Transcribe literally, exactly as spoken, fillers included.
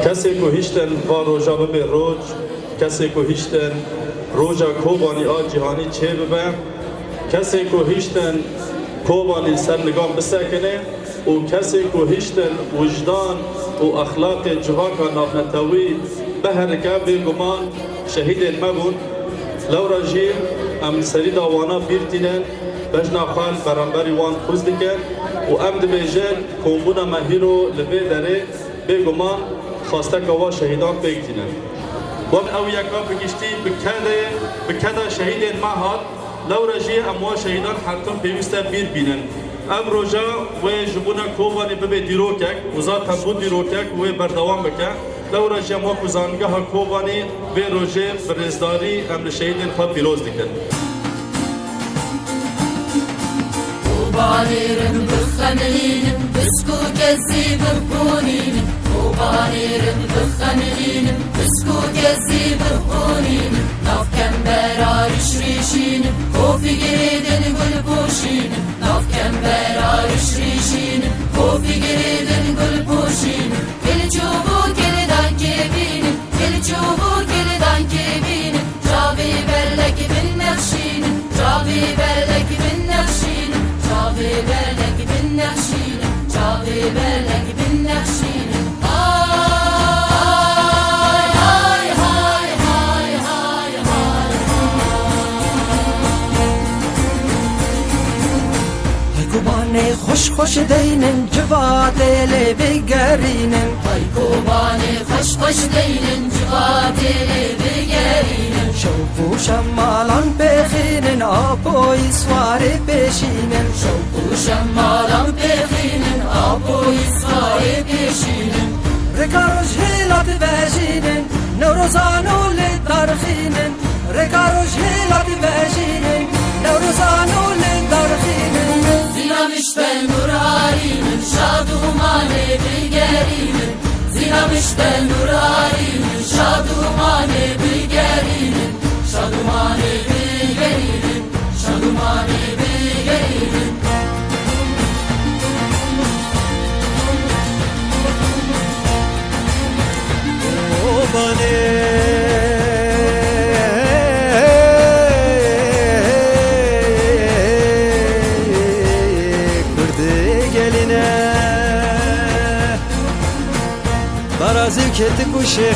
Kesê ku hiştin va roja bibe roj, kesê ku hiştin roja Kobanî a cîhanî çêbibe, kesê ku hiştin Kobanî ser nigan bisekine û kesê ku hiştin wijdan û exlaqê civaka navnetewî biherike, bêguman şehîdên me bûn. Lewra jî em li serî de wana bîr tînin, bejna xwe li beramberî wan xwist dikin û em dibêjin, kombûna me hîro li vê derê bêguman xwasteka wa şehîdan pêk tîne. Wek ew yeka bi giştî bi kedê, bi keda şehîdên me hat, lewra jî em wa şehîdan her tim pêwîst e bîr bînin. Ev roja wê ji bona Kobanê bibe dîrokek û zaten bû dîrokek, wê berdewam bike. Lewra jî em wekî Zanîngeha Kobanê vê rojê bi rêzdarî em li şehîdên xwe pîroz dikin. Kobanê rim bixemilînim, pisk û kezî bixonînim. Kobanê rim bixemilînim, pisk û kezî bixonînim. Nav kembera rîş rîşînim, kofî girêdin gul poşînim. Nav kembera rîş rîşînim, kofî girêdin gul poşînim. Gil çûbû gildan kêbînim, gil çûbû gildan kêbînim. Çavê belek bin nexşînim, çavê belek bin nexşînim. Çavê belek bin nexşînim, çavê belek bin nexşînim. Hay, hay, hay, hay, hay, hay, hay. Hay Kobanê xweş xweş deynin, civatê lê bigerînin. Hay Kobanê xweş xweş deynin, civatê lê bigerînin. Şewq û şemalan pêxînin, apoyî swarê pêşînin. Şewq û şemalan pêxînin, apoyî swarê pêşînin. Rêka roj hêla divejînin, Newrozan û lê darxînin. Rêka roj hêla divejînin, Newrozan û lê darxînin. Zîna mişte nur arînin, şadumanê bigerînin. Zîna mişte nur arînin, şadumanê bigerînin. Şadumanê bigerînin, şadumanê bigerînin. Kobanê Kurdê gelîne. Barazî ketik û şêxî